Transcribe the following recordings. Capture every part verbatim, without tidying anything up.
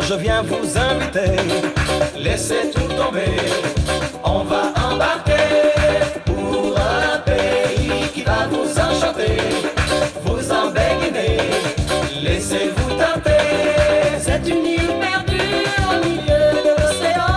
Je viens vous inviter, laissez tout tomber. On va embarquer pour un pays qui va vous enchanter. Vous en béguiner, laissez-vous tenter. C'est une île perdue au milieu de l'océan.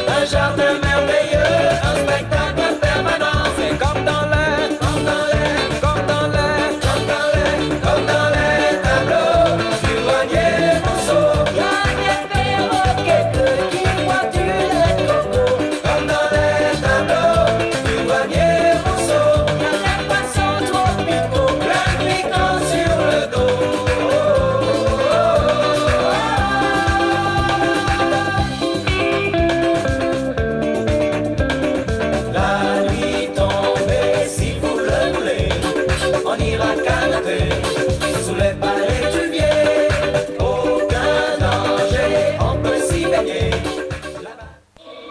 Un jardin merveilleux, un spectacle permanent. C'est comme dans l'air, comme dans l'air, comme dans l'air, comme dans l'air, comme dans les tableaux du Rogner Rousseau. Y a des perroquets bleus qui boivent du lait de coco. Comme dans les tableaux du Rogner Rousseau. Y a des poissons tropicaux, plein de piquants sur le dos. La nuit tombée, si vous le voulez, on ira canoter sous les palais du Vieux. Aucun danger, on peut s'y baigner.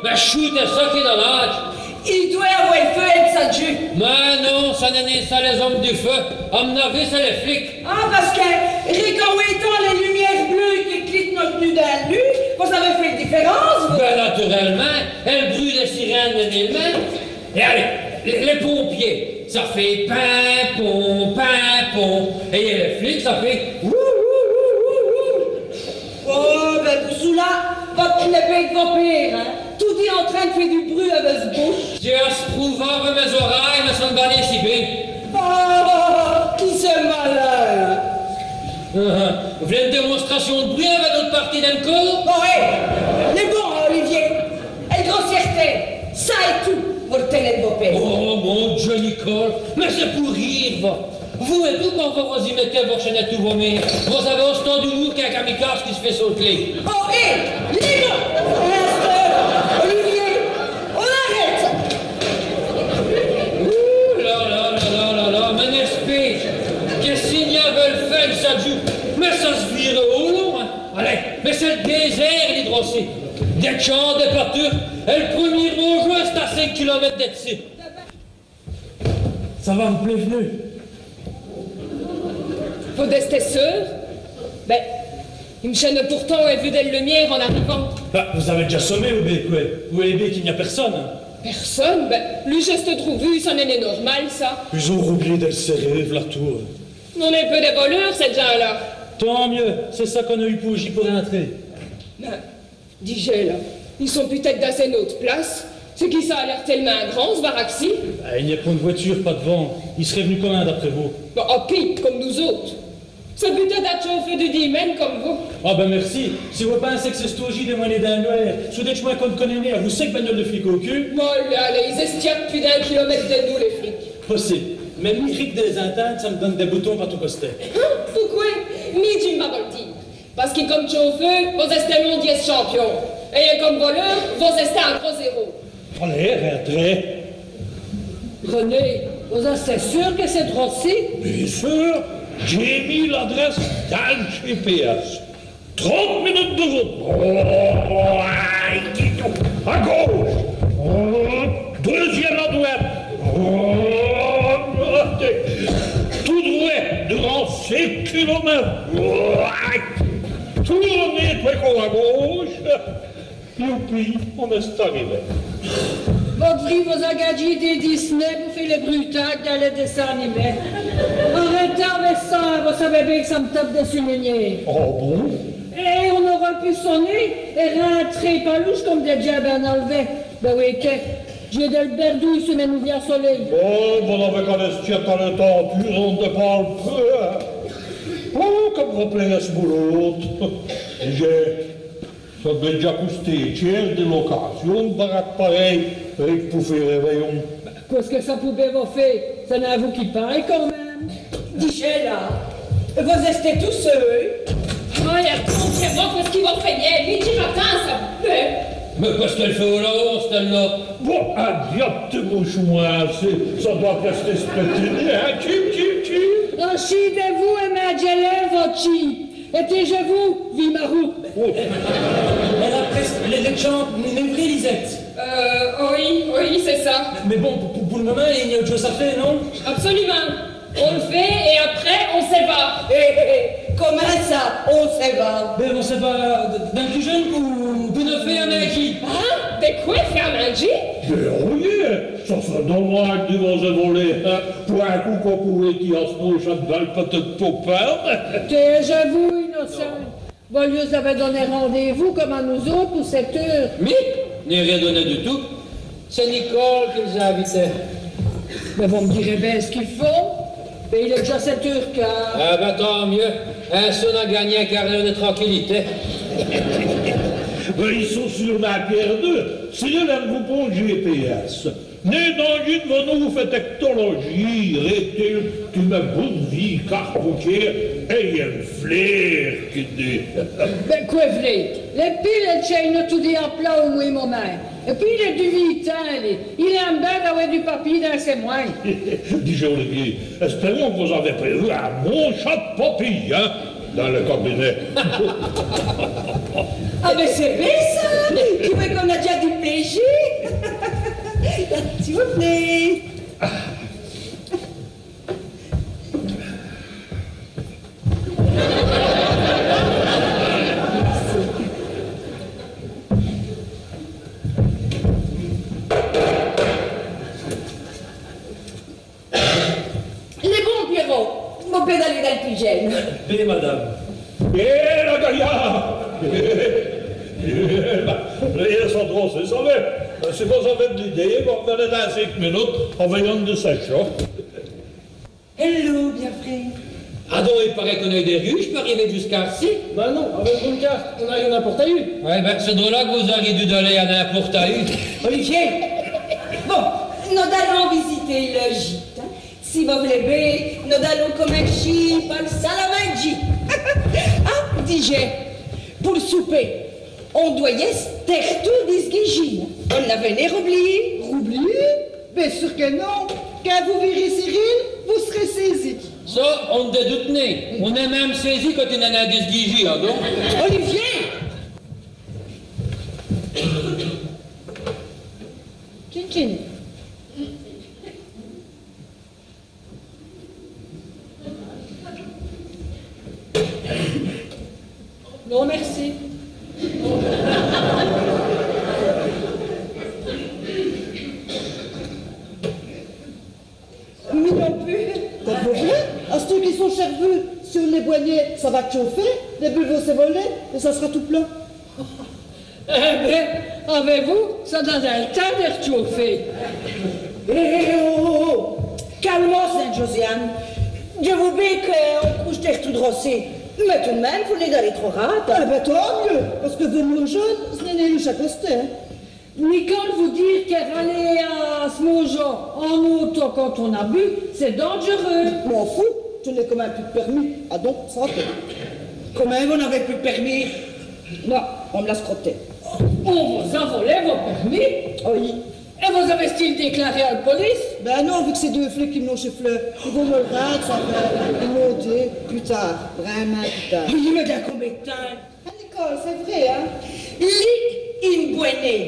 Mins choûtez ça, qué daladje ! I dwèt awè l' feu èt l' sadju. Mins non, ça n'èst nén ça, lès-omes du feu. À m'n-avis, c'èst lès flics. Ah, pace qui, rén qu'è wétant lès lumiéres bleûwes qui cliquenut nosse nût dins l' nût, vos savèz fé l' diférence, vous. Bin, naturèlemint, èl brût dès sirènes n'èst nén l' min.me. Èt alèz, lès, lès pompiers, ça faît pimpon, pimpon. Èt lès flics, ça faît wou, wou, wou, wou, wou. Oh, bin, vos-soulà, vos-èstez bén d' vos pères, hin. Toudi in trin d' fé du brût avou vosse bouche. Dji l' prouve avou mès-orèyes, mins ça n' va nén si bén. Oh, qui c'èst malin. Ah, ah. Vos v'lèz ène démonstrâcion d' brût avou vosse pârtîye dins l' coûr ? Oh, hé, c'èst bon, Olivier. Èl grossièrté, ça èst tout, vos l' tènèz d' vos pères. Oh, mon Dieu, Nicole, mins c'èst pou rîre, va. Vous èt tout, quand vos vos-î mètèz, vos chènèz tous vos mères. Vos-avez ostant d'oumoûr qu'in kamikaze qui s' fêt sauter. Oh, hé, lès mots ! Rèstez, Olivier, on arrête. Ouh là là là là là là, mins nèst-ce pèche, qui s'i-n-aveut l' feu, ça dûreut. Mins ça s' vîreut au lon, hin. Alèz, mins c'èst l' dézêrt, li droci. Dès tchamps, dès pâtures, èt l' prumî rôjeû, c'èst à cénq kilomètes dè-d'ci. Ça va, vos p'lèz v'nu ? Vos-èstèz seûr ? Bin, i m' chène pourtant èvû dèl lumiére in arivant. Bah, vos-avez dèdja soné, ou bén qwè ? Vos vèyèz bén qu'i gn-a pèrsone. Pèrsone ? Bin, li djèsse drwat, ça n'èst nén normal, ça. Vos-avoz roûbliyî dè l' sèrér, v'la tout. N'ont nén peû dès voleûrs, cès djins-là. Tant mieûs, c'èst ça qu'on-a yeû pou dîre pou rintrer. Bin, dijèz, la, i sont putète dins ène ôte place. C'èst qui ça a l'ér télemint grand, ç' baraque-ci ? Bin, i gn-a pont d' vwèture pa-d'vant. I s'reut v'nu comint, d'après vous ? Bon, à pîd, come nous-ôtes. C'èst putète in tchôfeûr du dîmène come vous. Ah bin, mèrci. Si vos pinsèz qu' c'èst aujî dè mwin.ner dins l' nwêr, sous dès tch'mins qu'on n' conèt nén, avou cénq bagnoles dè flics au cû. Mins alèz, i-n-èstîyèt pus d'in kilomète dè nous, lès flics. Possibe. Mins mi, rén qu' dès-intintes, ça m' done dès boutons pa tous costés. Hin ? Pouqwè ? Mi, dji m' va vos l' dîre. Pace qui come tchôfeûr, vos-èstèz lon d'yèsse champion. Èt come voleûr, vos-èstèz in gros zéro. Alèz, rintrèz. René, vos-èstèz seûr qui c'èst droci ? Bén seûr, dj'é mis l'adrèsse dins l' G P S. Trinte minutes de route. Oh, ayi, dis donc. À gauche. Oh, deuxième à droite. Oh, tout droit durant six kilomètres. Oh, ayi. Tournez, tout à gauche. Youpi, on-èst arivé. Vos-èstèz vrémint dins Disney pou fé lès brutaques dins lès dèssins animés. Arètèz avou ça, vos savèz bén qui ça m' tape dissus mès nièrs. Ah bon ? Èt on-âreut pu soner èt rintrer pa l'ouche come dès djins bin al'vés. Bin oyi, qui dj'é dèl bèrdouye su mès nouvîs solèyes. Bon, vos n'avèz qu'a rèster à l'ètade, on n' pâle pus, hin. Oh, come vos plêt ç' boulot. Dji Ça d'vèt dèdja coûster tchêr dè location, ène baraque parèye, rén qu' pou fé rèvèyon. Qwè ç' qui ça pout bén vos fé ? C'èst nén vous qui payèz quand min.me. Dijèz, la, vos-èstèz tout seû ? Oyi, èt contez-m' vos, qwè ç' qui vos fèyèz, midi matin, ça, bin. Mins qwè ç' qu'èle fét là-haut, celle-là ? Bon, in diâbe, mouche-mwin, ça dwèt rèster spètiné, hin, tchip, tchip, tchip. Achîdèz-vous èt mindjèz vos tchîpes. Èt têjèz-vous, vî maroute. Oh. Èt après, lès, lès tchambes, n'èst nén vré, Lisette ? Euh, oyi, oyi, c'èst ça. Mins bon, pou, pou, pou l' momint, i gn-a ôte tchôse à fé, non ? Absolumint. On l' fét èt après, on s'è va. Hé, hé, hé. Comint ça, on s'è va ? Bin, on s'è va, euh, dins l' cujène pou, pou nos fé à mindjî. Hin ? Di qwè, fé à mindjî ? Bin, oyi, ça s'reut domâdje di vos-è voler, hin, pou in côp qu'on pout èsse à s' mauche ène bèle pitite poupène. Têjez-vous, inocint. Vos lî avèz doné rendez-vous come à nos-ôtes pou sèt eûres. Mi ? Ni rén doné du tout. C'èst Nicole qui l's-a invitès. Mins vos m' dirèz bin ç' qu'i font. Mins il èst d'dja sèt eûres quate. Ah bin, tant mieus. Insi, on-a gangnî in quârt d'eûre di tranquilité. Bin, i sont seûrmint pièrdus. C'èst li, là, vos pwètes G P S. Nén dandjî d' vos noûvès tècnolojîyes, rèstez-l', qui m' boûte vî cartouchîre, èt i flér, qui dit. Bin, qwè v'lèz ? Lès piles, èles tchinèt toudi à plat au mwin.me momint. Èt pwis, il èst du vî tins, li. Il in.me bin d'awè du papî dins sès mwins. Dijèz, Olivier, èstons-nos qui vos-avèz prévu in maucha d' papî, hin ? Dins l' cabinèt. Ah, mins c'èst bén ça, qui prouve qu'on-a d'dja du pléji. S'il vous plaît. Lès bons, Pierrot, vos p'lèz daler dins l' cujène. Bén, madame. Hé, la gayârde ! Hé, hé, hé, bah, vèyèz ça droci, savèz. Si vos-avèz d' l'idéye, vos r'vènèz dins cénq munutes, avou ène dècèchîye. Hello, bén-aimé. Adon, i parèt qu'on-a-st-avu dès rûjes pou ariver jusqu'à ci. Bén non, avou ène carte, on-a rén à pôrter. Wè, bén, c'èst donc là qu' vos-ariz dû daler à n'importe où. Olivier ! Bon, nos dalons visiter l' gîte, hin. Si vos v'lèz bén, nos dalons cominchî pa l' sale à mindjî. Ah, dijèz, pou l' soper, on dwèt yèsse tèrtous disguîjîs. Vos n'avèz nén roubliyî ? Roubliyî ? Bén seûr qui non. Quand vos vîrèz Cyril, vos sèrez sêzi. Ça, on n' doute nén. On-èst minme sêzi quand on-èst disguîjî, hin, don. Olivier ! Tchin, tchin. Non, mèrci. Mi non pus. Come vos v'lèz, asteûre qu'i sont chèrvus, si on lès bwèt nén, ça va tchaufer, lès bules vont s'èvoler, èt ça s'ra tout plat. Èh bén, avou vous, ça n'a nén l' tins d' rètchaufer. Hé, hé, oh, oh, oh. Calmez-vous, Josiane. Dji vou bén qu'on couche tèrtous droci. Mins tout d' minme, faut nén daler trop rade. Ah bén, tant mieus, pace qui vos maujîz, ci n'èst nén lu cha qu' c'èst, hin. Nicole vout dîre qui raler à s' maujo in ôto quand on-a bu, c'èst dandj'reûs. M'in fou, dji n'é comint pus d' pèrmis. Adon, ça va. Comint, vos n'avèz pus d' pèrmis ? Non, on m' l'a scroté. On vos-a volè vos pèrmis ? Oyi. Èt vos-avèz stî l' déclarer à l' police ? Bén non, vèyèz qu' c'èst deûs flècs qui m' l'ont chiflè. I vont m' l' rinde, ça, enfin, i m' l'ont dit, pus târd, vrémint pus târd. Oyi, mins dins combén d' tins ? Ah, Nicole, c'èst vré, hin ? Li, i n' bwèt nén,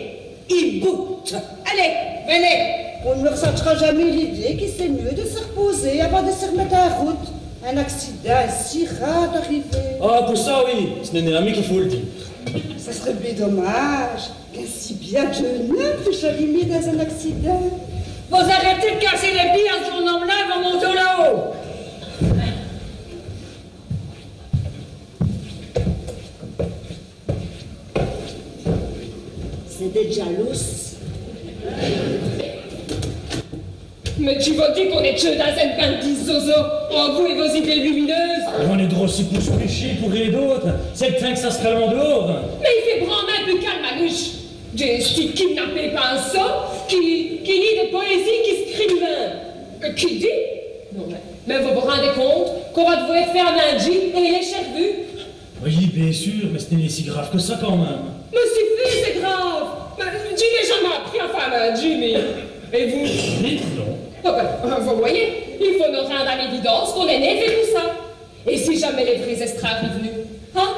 i boute. Alèz, v'nèz. On n' r'satch'ra jamés l'idéye qui c'èst mieus di s' r'pôser avant di s' r'mète in route. In-accidint, c'èst si râre d'ariver. Ah, pou ça, oyi, ci n'èst nén à mi qu'i faut l' dîre. Ça s'reut bén domâdje qu'in si bia djône ome feuche arimé dins in-accidint. Vos arètèz d' casser lès pîds à ç' djône ome-là èt vos montèz au-là-haut. C'èst dès djalousses. Mins dji vos dis qu'on-èst tcheûs dins ène bande di zozos, vous èt vos idéyes lumineûses. On-èst droci pou s' pèchî, pou rén d' ôte. C'èst l' tins qu' ça s'calme in d'hôrs. Mins i fét branmint pus calme à Luç. Dji sti kidnapéye pa in sot qui, qui lît dès powésies qui scrît lu-minme. Èt qui dit ? Non, mins, mins vos vos rindèz compte qu'on va d'vouêr fé à mindjî èt lès chèrvus ? Oyi, bén sûr, mins ci n'èst nén si grâve qui ça, quand minme. Mins si fét, c'èst grâve. Mins dji n'é jamés apris à fé à mindjî, mi. Èt vous ? Mi, non. Ah bén, vous voyez, i faut nos rinde à l'èvidance qu'on n'èst nén fét pou ça. Èt si jamés lès vrés èstrâs riv'nut, hin ?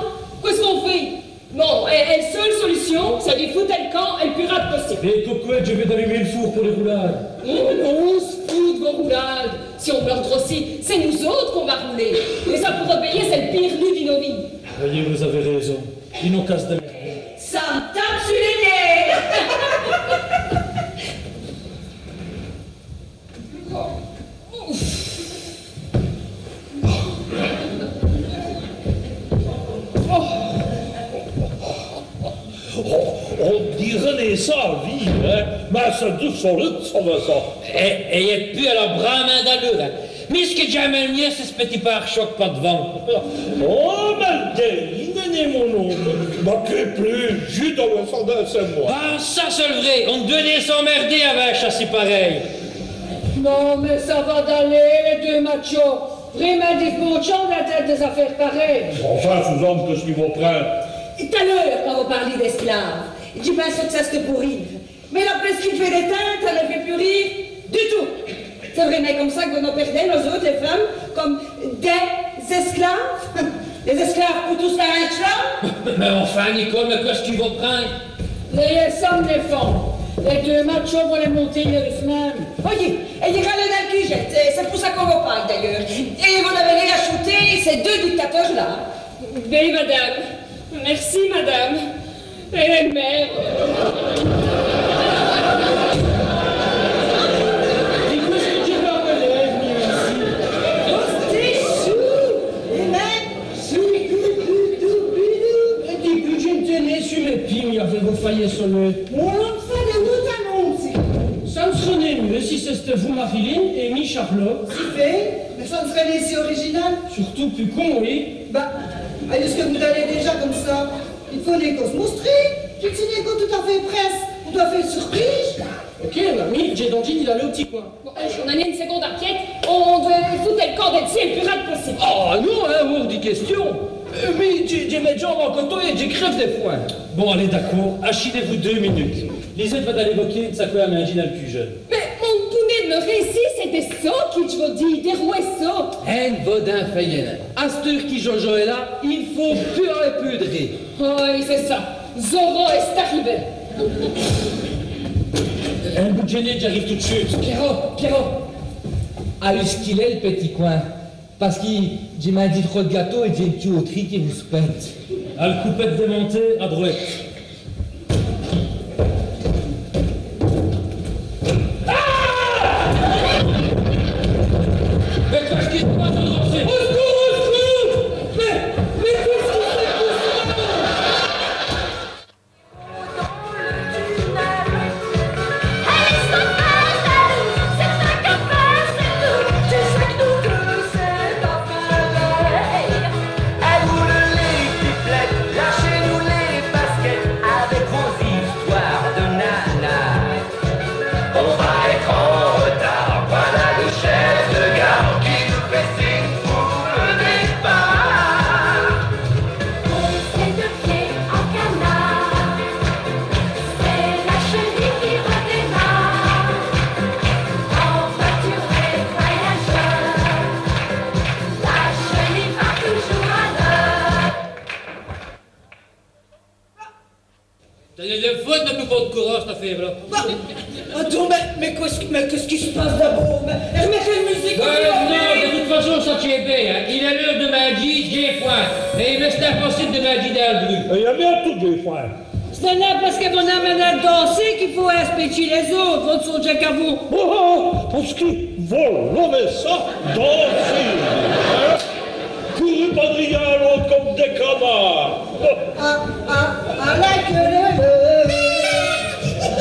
Qu'èst-ce qu'on fét ? Non, èt, èt l' seûle solucion, c'èst di foute èl camp èl pus rade possibe. Èt pouqwè dji vès d'alumî l' foûr pou lès roulâdes ? Oh non, on s' fout d' vos roulâdes. Si on meurt droci, c'èst nous-ôtes qu'on va rouler. Èt ça, pour obéyî, c'èst l' pîre nût' di nos vîyes. Vèyez, vos-avez réson. I nos casse dès mèrdes. Ça m' tape su lès nêrs. On, on dîreut nén ça, vî, hin. Mins c'èst du solide, ça, mins ça. Èt, èt i gn-a pus a l' brâmint dins l'eûre, hin. Mins ç' qui dj' in.me l' mieûs, c'èst ç' p'tit pare-choc pa-d'vant. Oh, mins dji n' l'a nén, mon-ome. Mins qué p'tit jus d'awè ça dins sès mwins. Ah, ça c'èst l' vraî. On n' deut nén s'emmèrder avou in chassî parèy. Non, mins ça va d'aler, lès deûs machos. Vrémint, dji n' pou pus d' tinte dès-afêres parèyes. Enfin, Suzanne, qu'èst-ce qui vos prind ? T't-a l'eûre, quand vos pârlîz d'èsclaves, dji pinseut qu' ça c'èsteut pou rîre. Mins la prèsse qui dj' vén d' ètinde, ça n' fêt pus rîre du tout. C'èst vrémint come ça qu' nos pèrdans, nos-ôtes, lès feumes, come dès-èsclaves. Dès-èsclaves pou tous lès rèdjes. Mins enfin, Nicole, mins qu'èst-ce qui vos prind ? N'ayez somme, lès feumes. Lès deûs machos vont lès monter, lès feumes. Oyi, èt i râlèt dins l' cûjète, c'èst, c'èst pou ça qu'on vos pâle, d'ayeûrs. Èt vos n'avèz nén a choûter cès deûs dictateûrs-là. Bén, madame. Mèrci, madame. Èt mèrci. Dites-moi ce que tu veux appeler, venir ici. R'stèz soûrd, èt mins Choudoubidou. Èt dèpûs, dji m' tèneu su mès pîds, mi, avou vos fayèsses-là. On lance dès-anoncès. Ça n' sèreut nén mieûs si c'èsteut vous, Marilyn, èt mi, Charlot. Si fét, mins ça n' sèreut nén si orijinal. Surtout pus con, oyi. Bah, ayu, ç' qui vos d'lez dèdja come ça ? I faut nén qu'on s' mostréye. Dji n' seû nén co tout-à fét prèsse. On dwèt fé surprîje. Ok, mamîye, dj'é dandjî d'aler au p'tit cwin. Bon, alez, on n'a nén ène sègonde a piède, on dwèt foute èl camp dètci èl pus rade possibe. Ah non, hin, hôrs di quèstion. Euh, mi, dj'é, dj'é mès djambes an coton èt dji crève di fwin. Bon, alez, d'acôrd, achinez-vous deûs munutes. Lisette va daler boker ène saqwè a mindjî dins l' cûjène. Mins, mon bounèt, mins r'stèz, c'èst dès sots qui dj' vos di, dès rwès sots. Hin, vos d'in fèyèz nén. Asteûre qui Jojo èst la, i n' faut pus èpoudrer. Oyi, c'èst ça. Zorro èst arivé. Hin, bougèz nén, dj'arive tout d' chûte. Pierrot, Pierrot. Ayu ç' qu'il èst, l' p'tit cwin ? Pace qui dj'é mindjî trop d' gâteau èt dj'é ène tchûwe au tri qui vos spète. Al coupète dès montées, a drwète. Ah ! Mins qu'èst-ce qui s' passe ? Au secours, au secours ! Mins, mins qu'èst-ce qui c'èst qu' ça ? Lâchez-nous les baskets avec vos histoires de nanas. On va être en retard, voilà le chef de gare qui nous fait signe pour le départ. On s'est deux pieds en canard, c'est la chenille qui redémarre. En pâture des voyageurs, la chenille va toujours à l'heure. Tènèz, dès fwès, dji n'é pus co d' courâdje, ç' afêre-là. Bah, atands, mins, mins qu'èst-ce, mins qu'èst-ce qui s' passe d'abôrd ? Mins, r'mètèz l' musique. Ouais, non, di toute façon, ça tchét bén, hin. Il èst l'eûre di mindjî, dj'é fwin. Èt i m'èst impossibe di mindjî dins l' bru. Èt mi ôtoû, dj'é fwin. Ç' n'èst nén pace qui vos n'in.mez nén dansî qu'i faut inspètchî lès-ôtes, vos n' sondjèz qu'a vous. Oh, oh, oh, pace qui vos l'avèz ça, dansî, hin ? Couru pa-drî l'ôte come dès canârds. Ah, ah, ah, la queue leu leu.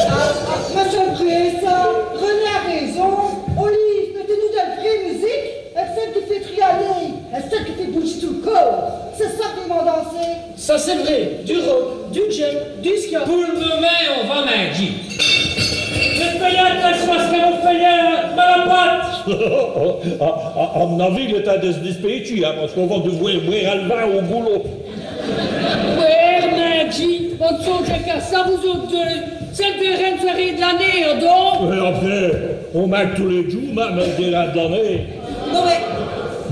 Ah, ah, mins c'èst l' vraî, ça. René a réson. Olive, mètèz-nous dèl vraî musique, èt cèle qui fét trialer, èt cèle qui fét boudjî tout l' côrps. C'èst ça qui m'fét dansî. Ça c'èst l' vraî, du rock, du djèz, du ska. Pou l' momint, on va mindjî. Vos payèz, pace qui vos payèz, hin, mal à pate. À, à, à m'n-avis, il èst timps di s' dispêtchî, hin, pace qu'on va d'vwêr bwêre èl vin au goulot. Bwêre, mindjî, vos n' sondjèz qu'a ça, vos-ôtes deûs. C'èst l' dêrin.ne soirêye d' l'anéye, hin, don. Èt après, on minke tous lès djoûs, minme èl dêrin d' l'anéye. Non, mins,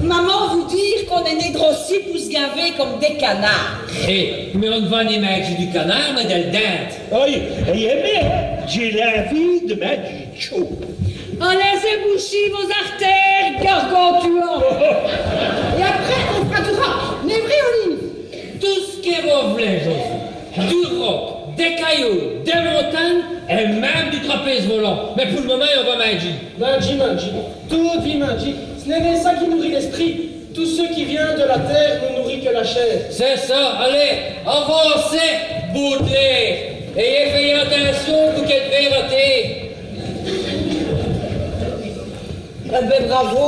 maman vout dîre qu'on n'èst nén droci pou s' gaver come dès canârds. Hé, mins on n' va nén mindjî du canârd, mins dèl dinde. Oyi, èt mi, hin, dj'é l'ènvîye di mindjî tchôd. Alèz, bouchîz vos-artêres, Gargantua. Èt après, on f'ra du rock. Nèst vré, Olive ? Tout ç' qui vos v'lez, Jojo. Du rock, dès cayôs, dès montagnes, èt minme du trapéze volant. Mins pou l' momint, on va mindjî. Mindjî, mindjî. Toudi mindjî. Ç' n'èst nén ça qui noûrit l'èsprit. Tout ç' qui vén de l' tére ne noûrit qui l' tchair. C'èst ça. Alèz, avancez, boudelé. Èt fèyez atincion pou qui vos ratez. Èh bén, bravo.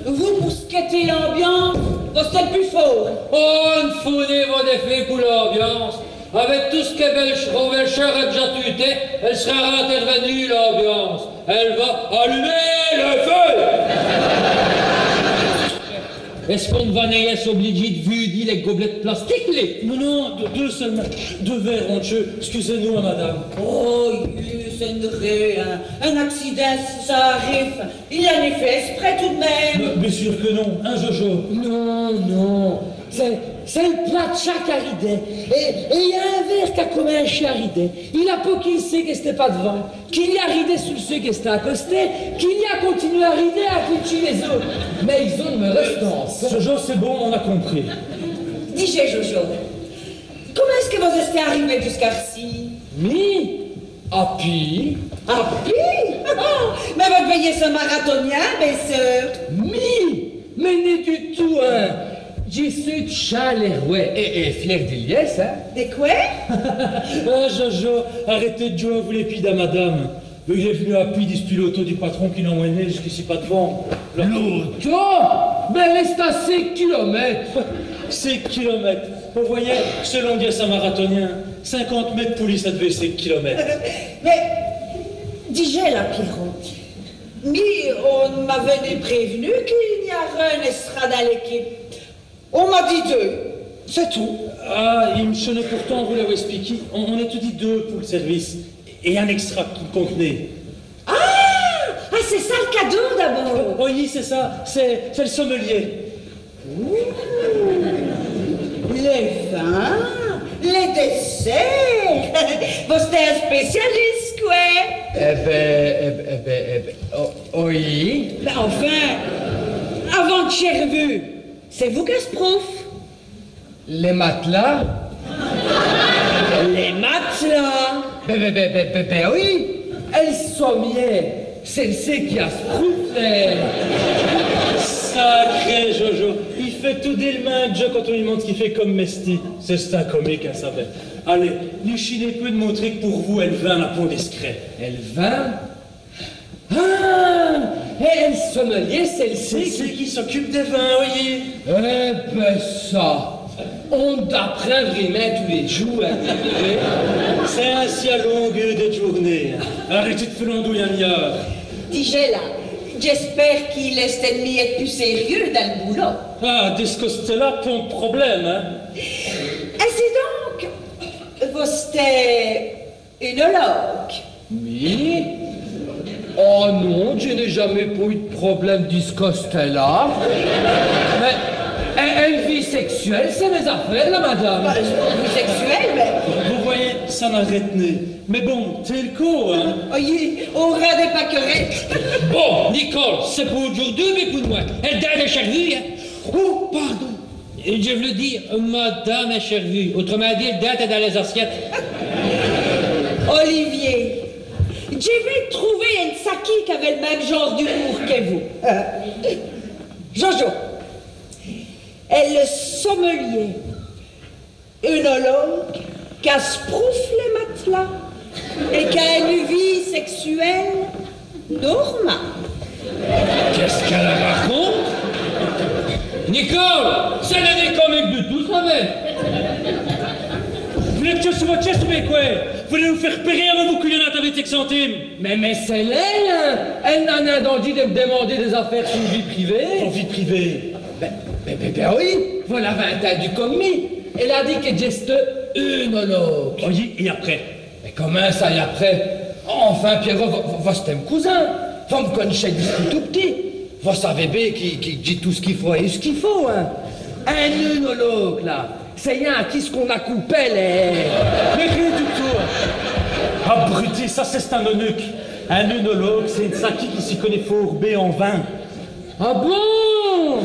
Vous, pou ç' qui èst l'ambiance, vos-astez l' pus fôrt. Oh, n' faux nén vos-èfèts pou l'ambiance. Avou tout ç' qui vos bèl-chère a d'dja tuté, èle s'ra rintèrvinûwe, l'ambiance. Èle va alumer l' feu. Èst-ce qu'on n' va nén yèsse oblidjî d' vûdî lès goblèts d' plastiques, lé ? Non, non, deûs, deûs seûlemint. Deûs vêres, on tcheût. Èscusez-nous, madame. Oh, c'èst rén, in. In-acidint, ça arive. Il l'a nén fét èsprès tout d' min.me. Mins, mins sûr qui non, in, Jojo ? Non, non. C'èst, c'èst l' platcha qu'a ridè. Èt, èt i-gn-a in vêre qu'a cominchî a ridè. I gn-a pôqui sét qu'i n'èsteut nén d'vant. Qu'i gn-a ridè su l' seû qu'èsteut a costé, qu'i gn-a continuwé a ridè après lès-ôtes. Mins i-gn-a d'mèré stî. Jojo, c'èst bon, on-a compris. Dijèz, Jojo, comint èst-ce qui vos-astez arivé jusqu'ici ? Mi ? A pîd. A pîd ? Mins vos d'vèz yèsse maratonyin, bén seûr. Mi ? Mins nén du tout, in. Dji so d' Châlèrwè èt, èt fiér di l'ièsse, in. Di qwè ? Oh, Jojo, arètez d' djouwer avou lès pîds da madame. Èle èst v'nûwe a pîd dispûs l'ôto du patron qui l'a amwin.né jusqu'ici pa-d'vant. L'ôto ? Mins èle èst a cénq kilomètes. Cénq kilomètes. Vos vèyez, seûlemint, c'èst maratonyin. Cinquante mètes pou li, ça d'vèt cénq kilomètes. Mins, dijèz la, Pierrot, mi, on n' m'aveut nén prév'nu qu'i gn-areut in èstrade a l'èquipe. On m'a dit deûs, c'èst tout. Ah, i m' chone pourtant, vos l'avîz èspliquî, on, on-èst toudis deûs pou l' sèrvice. Èt in èstrade qui n' compte nén. Ah, ah, c'èst ça l' cadot d'abôrd. Oh, oyi, c'èst ça, c'èst, c'èst l' sommelier. Ouh, lès vins, lès dèssêrts. Vos-astez in spécialisse, qwè. Èh bén, èh bén, èh bén, èh bén, oh, oyi. Bén, anfin, avant d' chèrvu, c'èst vous qu'a s' prof. Lès mat'las. Lès mat'las. Bén, bén, bén, bén, bén, bén, oyi. Èl sommelier, c'èst l' seû qui a s' prof, lé. Sacré Jojo, i fét toudis l' min.me djeu quand on li d'mande ç' qu'i fét come mèstî. C'èst comique, in, ça, bén. Alèz, ni chinèz pus d' montrer qu' pour vous, èl vin n'a pont d' sècrèt. Èl vin ? Ah, èt, èt l' sommelier, c'èst l' seû qui, qui s'ocupe dès vins, oyi. Èh bén ça, on-n' aprind vrémint tous lès djoûs, in. C'èst insi a longueûr dè djoûrnéye, in. Arètez d' fé l'andouille, in. Dijèz la, dj'èspère qu'il èst in miète pus sérieu dins l' boulot. Ah, di ç' costé-la, pont d' problème, in. Insi donc, vos-astez œnologue. Mi ? Oh non, dji n'é jamés pus yeû d' problème di ç' costé-la. Mins, ène, ène vîye sècsuwèle, c'èst mès-afêres, la, madame. Bén, ène vîye sècsuwèle, mins... Vos vèyez, ça n'arète nén. Mins bon, tèl qu'a, in. Oyi, on rinde pâquerète. Bon, Nicole, c'èst pou audjoûrdu, mins pou d'mwin. Èl dinde èst chèrvûwe, in. Oh, pardon. Èt dji v'leû dîre, madame èst chèrvûwe, ôtrèmint dit, èl dinde èst dins lès-assiètes. Olivier, dji va trouver in saquî qu'aveut l' min.me janre d'umoûr qui vous. Jojo, èl sommelier, œnologue, qu'a s' prof lès mat'las èt qu'a ène vîye sècsuwèle normale. Qu'èst-ce qu'èle raconte ? Nicole, ça n'èst nén comique du tout, ça, mins. Vos v'lez qu' dj' soye vos tchèsse, mins qwè ? Vos v'lez vos fé pèrer avou vos couyonades avou sècq centimes ? Mins, mins c'èst lèye, in. Èle n'a nén dandjî dè m' dimander dès-afêres su m' vîye privêye. Vos vîye privêye ? Bén, bén, bén, bén oyi, vos l'avez ètindu come mi. Èle a dit qui dj'èsteu œnologue. Oyi, èt après ? Mins comint ça, èt après ? Anfin, Pierrot, vos, vos, vos-astez m' cousin. Vos m' con'chèz dispûs tout p'tit. Vos savez bén qui, qui, qui dj' di tout ç' qu'i faut èt ç' qu'i faut, in. In œnologue, la, c'èst yin a qui ç' qu'on-a coupè lès... Mins rén du tout. Abruti, ça c'è-st-in eunuque. In œnologue, c'è-st-in saquî qui s'î conèt fôrt bén è vin. Ah bon ?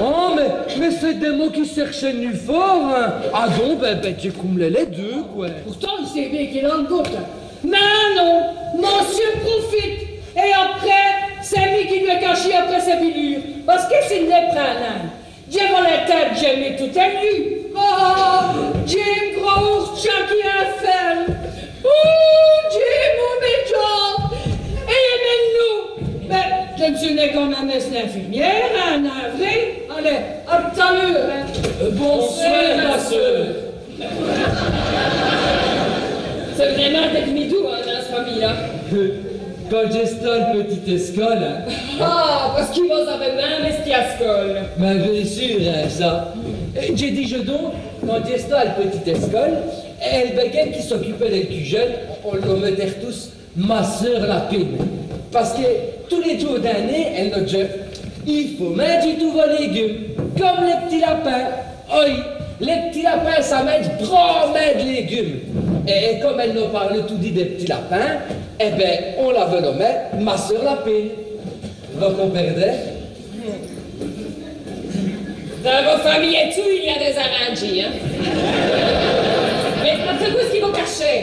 Oh, mins, mins c'èst dès mots qui s' r'chènenut fôrt, hin. Ah non, bén, bén, dji coume lès deûs, qwè. Pourtant, i sét bén qu'il a 'ne goute. Mins non, mossieû profite. Èt après, c'èst mi qui dwèt cacher après sès pilures. Pace qui s'i n' lès prind nin, dji vos lès tinde, dji mèt tout è lus. Oh, dj'é m' gros ourtia qui infèle. Oh, dj'é m' mèdjant. Èt mins non. Bén, dji n' seû nén quand min.me èsse l'infirmiére, hin, hin, vré ? Alèz, à t't-à l'eûre, hin. Euh, bonsoir, ma seûr. C'èst vrémint dès midous, hin, dins ç' famile-là. Quand dj'èsteu al pètite èscole, hin. Ah, pace qui vos-avèz minme èsté à scole. Mins bén seûr, hin, ça. Èt dji di don, quand dj'èsteu al pètite èscole, èl bèguène qui s'ocupèt dèl cûjène, on, on l' lomèt tèrtous ma seûr Lapine. Pace qui tous lès djoûs d'annêye, èle nos dit : « I faut mindjî tous vos légumes, come lès p'tits lapins. » Oyi, lès p'tits lapins, ça mindje branmint d' légumes. Èt, èt come èle nos pârleut toudi dès p'tits lapins, èt bén, on l'avèt lomèt ma seûr Lapine. Vos compèrdèz ? Dins vo famile ètout, i gn-a dès arindjîs, hin. Mins après, qwè ç' qui vos cachèz ?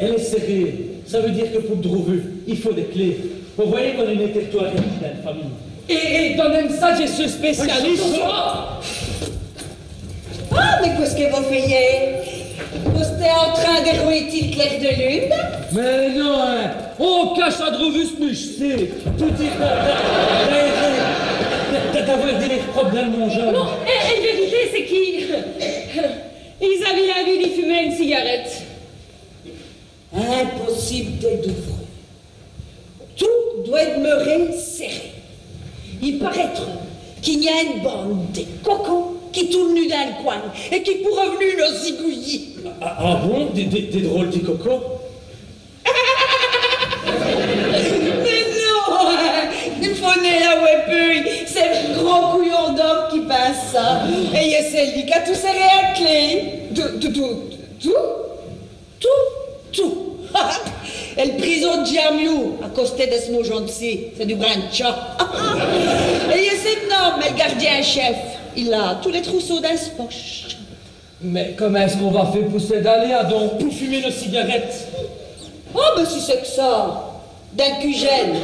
Èle èst sèrèye. Ça vout dîre qui pou m' drouvî, i faut dès clés. Vos vèyèz qu'on-z-èst tèrtous arindjîs dins l' famile. Èt, èt dins l' mèdjane, dji seû spécialisse. Ah, mins qwè ç' qui vos fèyèz ? Vos-astèz en trin d' rwêti l' clêr d' lune ? Mins non, hin. On cache à drouvus s' mèchèt. Tout-z-èst d'a-, d'a-, d'a-, d'awè dès problèmes, mon djon.ne. Non, èt, èt l' vèrité, c'èst qu'i-z-aveut l'ènvîye d' fumer ène cigarète. Impossibe d' douvri. Tout dwèt d'meurer sèré. I parèt qu'i gn-a ène bande di cocos qui toûrnenut dins l' cwin èt qui pôrnut nos zigouyî. Ah, ah bon ? Dès, dès, dès drôles di cocos ? Mins non, i faut nén awè peû. C'èst l' gros couyon d'ome qui pinse ça. Èt c'èst li qu'a tout sèré à clé. Tout, tout, tout, tout. Tout, tout. Èl prison d' Djamioû, à costé d' ç' maujon-ci, c'èst du brin d' tchat. Èt c'èst l' n-ome, èl gardyin-chèf. Il a tous lès trousseaux dins s' poche. Mins comint èst-ce qu'on va fé pou s' daler, adon, pou fumer nos cigarètes ? Oh, bén, si c'èst qu' ça. Dins l' cûjène,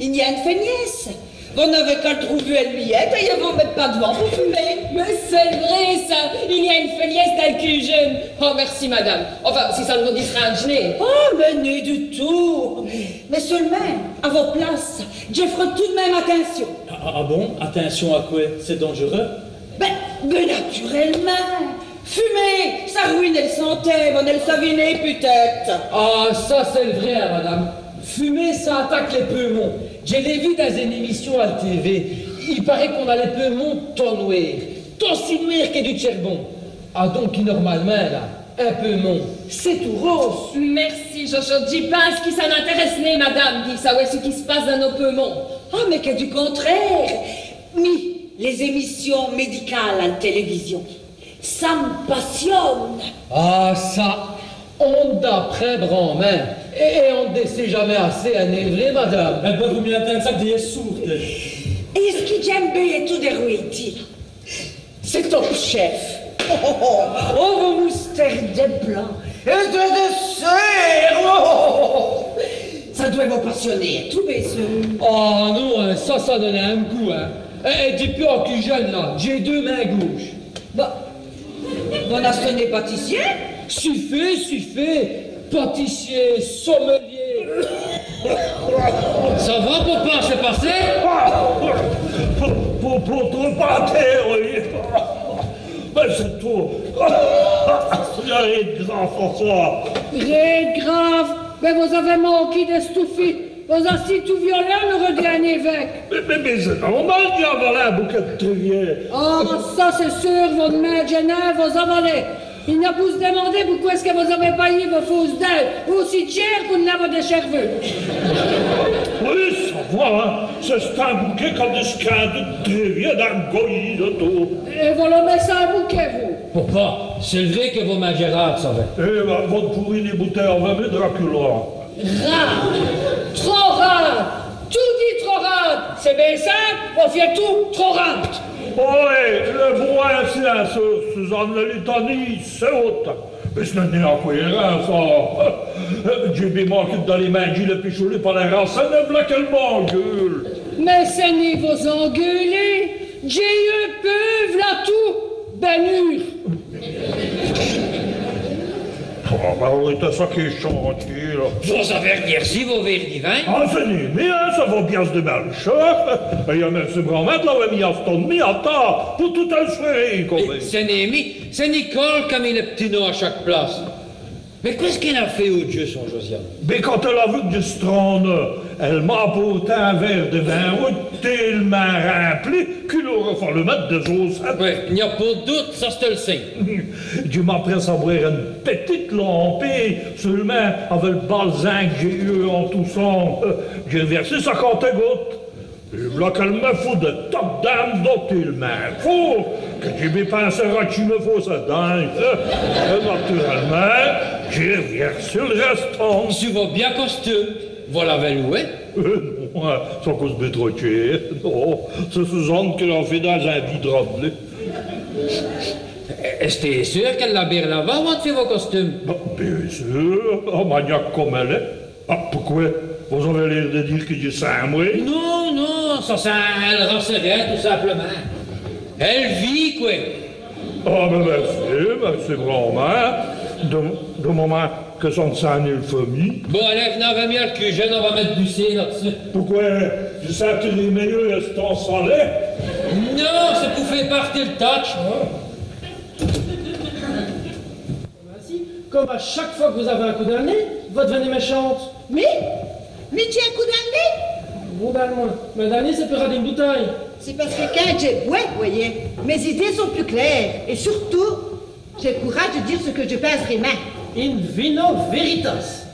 i gn-a ène fènièsse. Vos n'avèz qu'a l' drouvu èl miyète èt vos l' mètèz pa-d'vant pou fumer. Mins c'èst vré, ça. I gn-a ène fènièsse dins l' cûjène. Oh, mèrci, madame. Enfin, si ça n' vos disrindje nén. Oh, mins nén du tout. Mins seûlemint, à vo place, dji f'reu tout d' min.me atincion. Ah, ah bon ? Atincion à qwè ? C'èst dandjereûs ? Bén, bén naturèlemint. Fumer, ça rwine èl santé, vos n' èl savèz nén putète. Ah, ça c'èst l' vré, hin, madame. Fumer, ça ataque lès peûmons. Dji l'é vu dins ène émission à l' T V. I parèt qu'on-a lès peûmons tot nwârs, tot ossi nwârs qui du tchèrbon. Ah, donc, normalemint, la, in peûmon, c'èst tout rôse. Mèrci, Jojo. Dji pinse qui ça n'intèrèsse nén madame di sawè ç' qui s' passe dins nos peûmons. Ah, mins qui du contrére. Mi, lès émissions médicales à l' tèlèvision, ça m' passione. Ah, ça, on-z-aprind branmint. Èt, èt on n' sét jamés assez, hin, nén vré, madame ? Èt bén, vaut mieûs intinde ça qui d'yèsse sourde. Èt ç' qui dj'in.me bén ètout dès rwêtis, c'èst Top Chef. Oh, oh, oh, vos moustères di blanc èt di dèssêrt. Oh, ça dwèt vos passioner ètout, bén seûr. Ah non, hin, ça, ça done in goût, hin. Èt, èt, dji pus, au cûjène, la, dj'é deûs mins gauches. Bah, vos n'astèz nén pâtissier ? Si fét, si fét. Pâtissier, sommelier. Ça va, papa, c'èst passé ? Pou, pou, pou, pou pâté, oyi. Mins c'èst tout. Rén d' grâve, François. Rén d' grâve. Mins vos-avèz manké d' èstoufî. Vos-astîz tout violint, on-z-aurè dit in-èvèque. Mins, mins, mins c'èst normal, dj'é avalé in bouquèt d' trèviès. Ah, ça, c'èst seûr, vos n' mindjèz nén, vos avalèz. I gn-a pou s' dimander pouqwè èst-ce qui vos-avèz payî vos fausses deûts ossi tchêr pou n' nén awè dès tchèrvus. Oyi, ça va, hin. C'è-st-in bouquèt qu'a disquindou d' trèviès dins l' goyî èt tout. Èt vos l' mètèz in bouquèt, vous ? Papa, c'èst l' vré qui vos mindjèz rade, savèz. Èt bén, vos n' pourîz nén bouter avou mi, Dracula. Rade. Trop rade. Toudi trop rade. C'èst bén simpe. On fièt tout trop rade. Oyi, lès bons, c'èst sûr, Suzanne, lès litanîyes, c'èst hôt. Mins ç' n'èst nén a cwêre, ça. Dj'é bin manqué d'aler mindjî lès pichoulès pa lès racènes, èt v'là qu'èle m'angueûle. Mins ç' n'èst nén vos angueuler, dj'é yeû peû, v'là tout, bin mûr. Oh, mins oyi, c'èst ça qu'èst chantî, la. Vos-avez r'vîèrsî vo vêre di vin ? Ah, ç' n'èst nén, hin, ça vos biasse di bin l' chèr. Èt mins c'èst brâmint, la, oyi, mi, a ç' tins.ne mi, a tins.ne, po toute èl swâréye, quand mèm. Èt ç' n'èst nén mi, c'èst Nicole qu'a mis lès p'tits noms a chaque place. Mins qwè-ce qu'èle a fêt au djeu, son Josiane ? Bin, quand èle a vu qu' dji s' trén.ne, èle m'a apôrté in vêre di vin roudje télemint rimpli qu'il âreut falu mète dès-ôssètes. Oyi, i gn-a pont d' doute, ça c'èst l' sine. Dji m'aprèsse a bwêre ène pitite lampéye, seûlemint, avou l' balzingue qu' dj'é yeû en toussant, dj'é vèrsî cinquante goutes. Èt v'là qu'èle mi fout dès tapes d'in.ne dins l' figure, mins fôrt, qui dj'é bin pinsé ratchî m' fausse dingue. Èt naturèlemint, dj'é vèrsî l' rèstant. Su vo bié costume, vos l'avez louwé ? Euh, non, ça coûte bin trop tchêr. Non, c'èst Suzanne qui l'a fêt dins in vî drap d' lét. Èstez sûr qu'èle l'a bin lavé avant d' fé vo costume ? Bin, bin sûr, maniaque come èle èst. Ah, poqwè ? Vos-avez l'aîr di dîre qui dj' sins mwês ? Non, non, ça c'èst l' racèdin, tout simplemint. Èle vit, qwè. Ah, bin, mèrci, mèrci brâmint. Di, di momint qui ça n' sint nén l' fumîye. Bon, alèz, v'nez avou mi al cûjène, on va mète du sén la-d'ssus. Poqwè ? Dji sintré mèyeû èstant salé ? Non, c'èst po fé pârti l' tadje. Insi, come a chaque fwès qu' vos-avez in coûp dins l' nez, vos d'vènez mèchante. Mi ? Mi, dj'é in coûp dins l' nez ? Bon, bin, mwin, mins dins l' nez, c'èst pus rade qu'ène boutèye. C'èst pace qui quand dji bwè, vèyez, mès idéyes sont pus clêres. Èt surtout, dj'é l' couradje di dîre ç' qui dj' pinse vrémint. In vino veritas.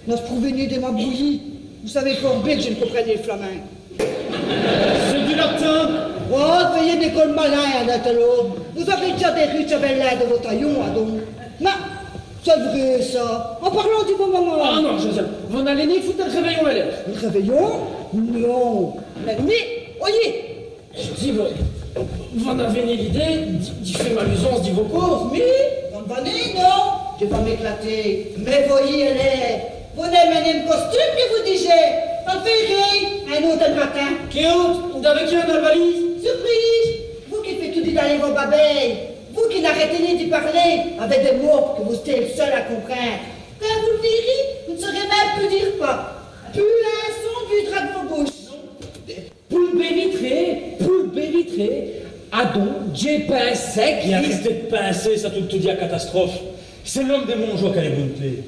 N'èsprouvoz nén di m'abrouyî. Vos savez fwârt bén qui dji n' comprind nén l' flamind. C'èst du latin. Oh, vèyez, n'èstez nén malin, in tèl côp. Vos-avez dèdja dès rutches avou l'in di vos tayons, adon. Mins, c'èst vré, ça. En pârlant di vo moman. Ah non, Josiane, vos n'alez nén foute èl rèvèyon è l'aîr. Èl rèvèyon ? Non. Mins, mins, oyi. Dji di, vos, vos n'avez nén l'idéye di, di fé mal'usance di vos causes ? Mi ? Vos n' vèyez, non ? Dji va m'èclater. Mins vèyez, èle èst, vos n'avez nén m' costume, dji vos di. Vos f'rez rén, in-ôte matin. Qué-ôte ? D'avou quî dins l' valîje ? Surprîje ! Vos qui fèyez toudi daler vos babèyes, vos qui n'arètez nén di pârler avou dès mots qui vos-astez l' seûl a comprinde. Quand vos l' vîrez, vos n' sârez minme pus dîre pa. Pus in son n' vûdra d' vos bouches. Pou l' bén vitré, pou l' bén vitré. Adon, dj'é pinsé qui... Èt arètez d' pinser, ça toûne toudi a catastrophe. C'èst l'ome di m' djeu qu'a lès bounès plês.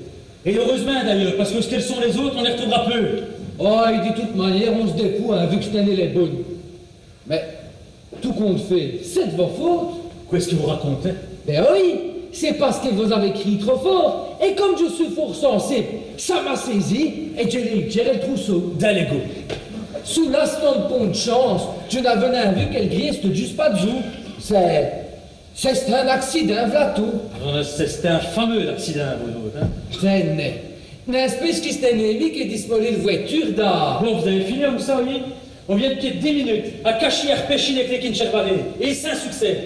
Èt eûreûsemint d'ayeûrs, pace qui c'qu'èles sont lès-ôtes, on n' lès r'trouv'ra pus. Oh, èt di toute maniére, on s' dèpoûve, hin, vu qu' c'èst nén lès bounès. Mins, tout compte fét, c'èst d' vo faute. Qwè-ce qui vos racontez ? Bén oyi, c'èst pace qui vos-avez criyî trop fôrt. Èt come dji so fôrt sinsibe, ça m'a sêzi èt dj'é lèyî djèr èl trousseau. Dins l'ègout. Su l'astant d' pont d' chance, dji n'aveu nén vu qu'èl grîye èsteût djusse pa-d'zos. C'èst, c'èst in-accidint, v'la tout. Ah, c'èst in fameûs accidint, vos-ôtes, hin ? Tènez. N'èspêche qui c'èst nén mi qui d'moler l' vwèture d'dèhôrs. Bon, vos-avez fini avou ça, oyi ? On vient d'piède dîj munutes a cachî, a r'pèchî lès clés qui n' chèrv'nut nén, èt sins succès.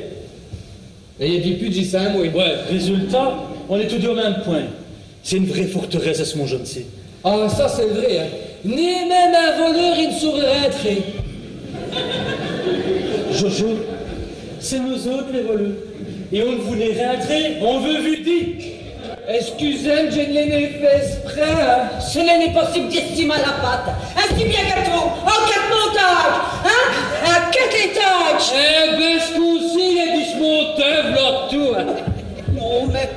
Èt i dit pus d' ça, mwès. Oyi, résultat, on-èst toudi au minme pwint. C'èst ène vraîye forterèsse, ç' mon djon.ne ci. Ah, ça c'èst l' vraîye, hin. Nén minme in voleûr i n' sâreut rintrer. Jojo, c'èst nos-ôtes lès voleûrs. Èt on n' vout nén rintrer, on veut vos dîre. Èscusez-m', dji n' l'é nén fét èsprès, hin. Ci n'èst nén possibe, dj'èstime a la pate. Insi, bén, gâtons, in quate montadjes, hin ? In quate étadjes. Èh bén, ç' côp-ci, il èst dismonté, v'la tout, hin. Non, mins...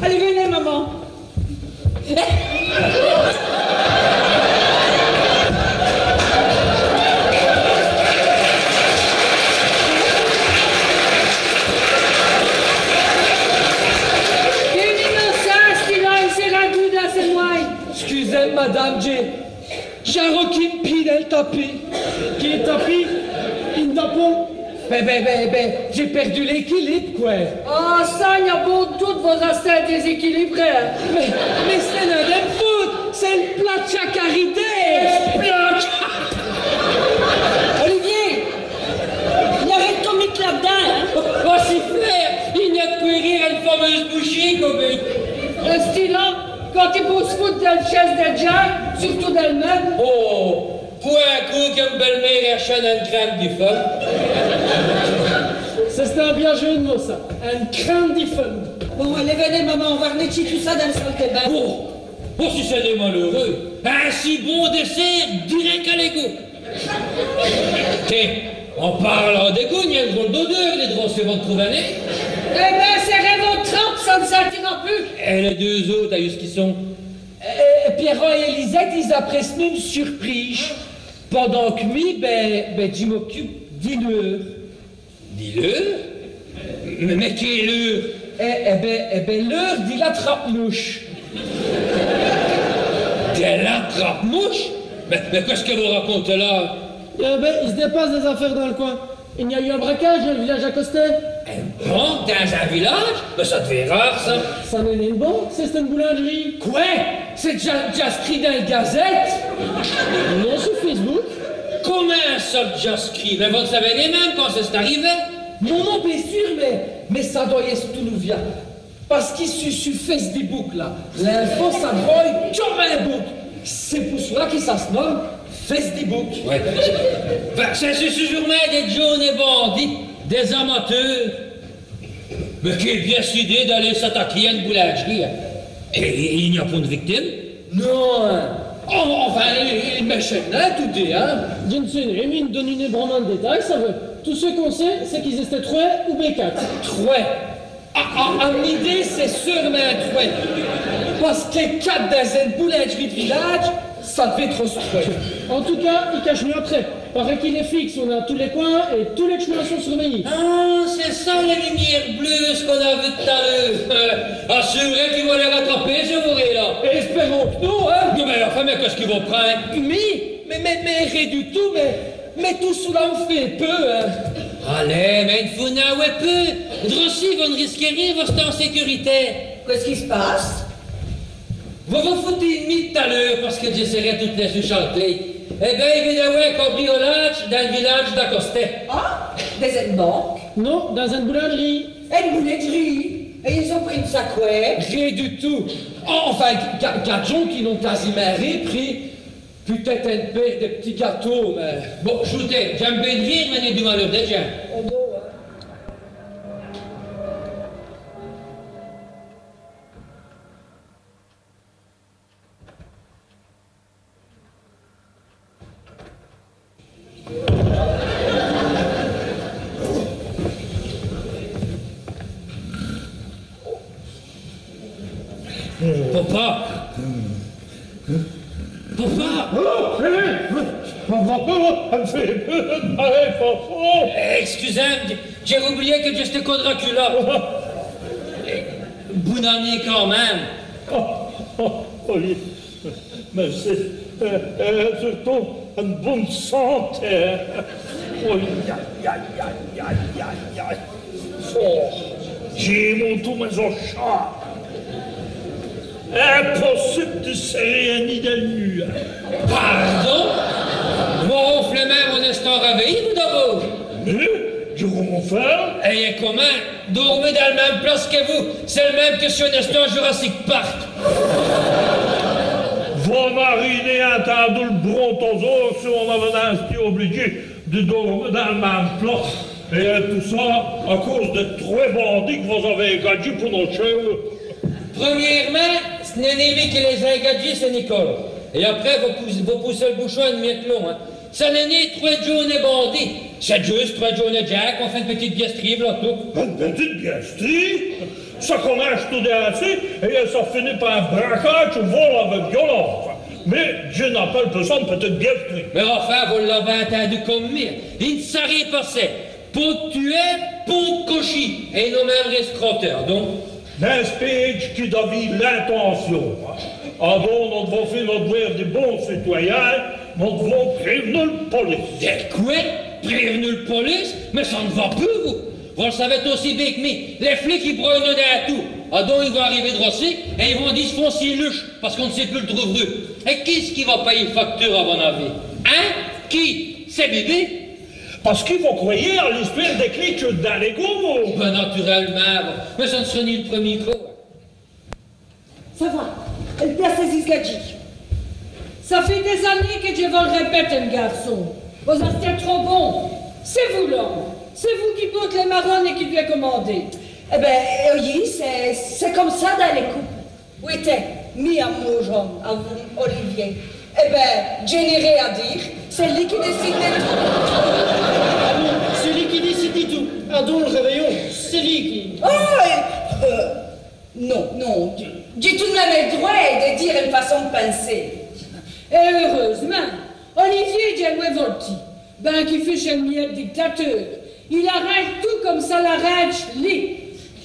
Alez, v'nez, moman. Qué inocince qu'il a, i s'èst rindou dins sès mwins. Èscusez-m', madame, dj'é, dj'é arokî m' pîd dins l' tapis. Qué tapis ? In tapon ? Bén, bén, bén, bén, dj'é pèrdu l'èquilibe, qwè. Ah, ça, i gn-a bôte doutes, vos-astez déséquilibré. Mins, mins ç' n'èst nén d' m' faute, c'èst l' platche a caridé. L' platche. Olivier, Ène bèle-mére èchone ène crwin.ne di feu. C'èst in bia jeu d' mots, ça. Ène crwin.ne di feu. Bon, alez, v'nez, moman, on va r'mète tout ça dins l' sale di bin. Oh, oh, si c'èst dès maleûreûs. In si bon dèssêrt, dîreu qu'èle èst goût. Té, en pârlant di goût, i gn-a ène drole d'odeûr, lès drots, c'èst vos trouvez, non ? Èh bin, c'èst vos trops, ça n' s'ètindra pus. Èt lès deûs-ôtes, èyu ç' qu'i sont ? Èh, Pierrot èt Lisette, il-z-a prèsté ène surprîje. Pindant qu' mi, bin, bin, dji m'ocupe di l'eûre. Di l'eûre ? Mins, mins quéle eûre ? Èh, èh bin, èh bin, l'eûre di l'atrape-mouche. Di l'atrape-mouche ? Mins, mins qwè ç' qui vos racontez là ? Èh bin, i s' passe dès-afêres dins l' cwin. I gn-a yeû in bracâdje dins l' vilâdje a costé. Ène banque dins in vilâdje ? Mins ça d'vént râre, ça. Ça n'èst nin ène banque, c'è-st-ène boulindj'rîye. Qwè ? C'èst dèdja, dèdja scrît dins l' gazète ? Non, su Facebook. Comint ça, dèdja scrît ? Mins vos n' savez nin min.me quand c'èst arivé ? Non, non, bén seûr, mins, mins ça dwèt yèsse tout nouvia. Pace qui su, su Facebook, là, l'info, ça brèye come in bouc. C'èst pou ça qui ça s' nome Facebook. Wè. Enfin, c'èst sûrmint dès djônes bandits, dès-amateûrs. Mins qué bièsse idéye d'aler s'ataquer a ène boulindj'rîye, in. Èt, èt i gn-a pont d' victimes ? Non, in. Oh, enfin, i, i mèchèt nin, toudi, in. Dji n' sé nin, mi n' done nin branmint d' détays, savez. Tout ç' qu'on sét, c'èst qu'i-z-èstèt trwès ou bén quate. Trwès ? A, a, a m'n-idéye, c'èst seûrmint trwès. Pace qui quate dins ène boulindj'rîye d' vilâdje, ça d'vént trop sèc. En tout cas, i cache nin après. Parèt qui lès flics sont dins tous lès cwins èt tous lès tch'mins sont survèyîs. A, c'èst ça lès lumières bleûwes qu'on-a vues t't-à l'eûre. Assurez qu'i vont lès ratraper, cès vaurés-là. Èspèrons qu' non, in. Non, mins enfin, mins qwè ç' qui vos prind ? Mi ? Mins, mins, mins rén du tout, mins, mins tout ça là m' fét peû, in. Alez, mins i n' faut nin awè peû. Droci, vos n' risquez rén, vos-èstez en sécurité. Qwè ç' qui s' passe ? Vos vos foutez d' mi t't-à l'eûre pace qui dj' sèreû totes lès-uches al clé. Èh bin, i vén d'awè in cambriolâdje dins l' vilâdje d'a costé. A ? Dins ène banque ? Non, dins ène boulindj'rîye. Ène boulindj'rîye ? Èt il-z-a pris ça qwè ? Rén du tout. Enfin, qu', qu', qwè djon.ne qu'i n'ont quâsimint rén pris. Putète ène pêre di p'tits gâteaus, mins bon, choûtez, dj'in.me bén rîre, mins i-gn-a du maleûr dès djins. Papa ! Papa ! Papa, papa, papa. Èscusez-m', dj'aveu obliyî qui dj'èsteu co Dracula. Boune anéye quand min.me. Oh, oh, oyi. Mèrci. Èt, èt surtout, ène boune santé. Oyi, ayi, ayi. Oh, dj'é montou mès-ochards. Impossibe di sèrer in-ôte dins l' mûr. Pardon ? Vos ronflez min.me en èstant rèvèyî, vous, d'abôrd ? Mi, dji ronfle ? Èt comint, dôrmu dins l' min.me place qui vous, c'èst l' min.me qui su in-èstant Jurassic Park. Vos n'arîz nin ètindu l' brontosaure si on-aveut stu oblidjî di dôrmu dins l' min.me place. Èt tout ça à cause dès trwès bandits qu' vos-avez ègadjîs pou nos chèvres. Prumîremint, ç' n'èst nin mi qui lès-a ègadjîs, c'èst Nicole. Èt après, vos pou-, vos pouchez l' bouchon ène miète lon, in. Ça n'èst nin trwès djônes bandits. C'èst djusse trwès djônes djins qu'ont fêt ène pitite bièstrîye, v'la tout. Ène pitite bièstrîye ? Ça comince toudi insi, èt ça finit pa in bracâdje, vole avou violence. Mins dji n'apèle pus ça ène pitite bièstrîye. Mins enfin, vos l'avez ètindu come mi. I n' sâreut passer. Pont d' tuwer, pont d' cochî, èt nos-minmes rèscroter, adon. N'èspétche qui d'avîz l'intincion. Adon, nos d'vons fé no d'vwêr di bons citoyins, nos d'vons prév'nu l' police. Dè qwè ? Prév'nu l' police ? Mins ça n' va pus, vous. Vos l' savez ossi bén qu' mi, lès flics, i brûl'nut dins tout. Adon, i vont ariver droci, èt i vont disfoncî l'uch, pace qu'on n' sét pus l' trouv'ru. Èt quî ç' qui va payî l' facture, à vo-n-avis ? In ? Quî ? C'èst Bibi ? Pace qui vos crwèyez à l'istwêre dès clés dins l'ègôrt ? Bin, naturèlemint, mins ça n' sèreut nin l' preumî côp. Ça va, èle place lès-isgadjîs. Ça fêt dès-anéyes qui dj' vos l' rèpète, èm' gârçon. Vos-astèz trop bon. C'èst vous l'ome. C'èst vous qui pôrte lès marones èt qui d'wèt comander. Èt bén, oyi, c'èst, c'èst come ça dins lès coupes. Oyi, tènèz, mi, à m' djôme, à vous, Olivier. Èt bén, dji n'é rén à dîre. C'èst li qui décide di tout. Ah bon, c'èst li qui décide di tout. Ah, donc, l' rèvèyon, c'èst li qui... Oh, euh, euh, non, non, dj'a, dj'a tout l' min.me èl drwèt di dîre ène façon d' pinser. Èt eûreûsemint, Olivier, dji l'wè voltî. Bén qu'i fuche ène miète dictateûr, il arindje tout come ça l'arindje li.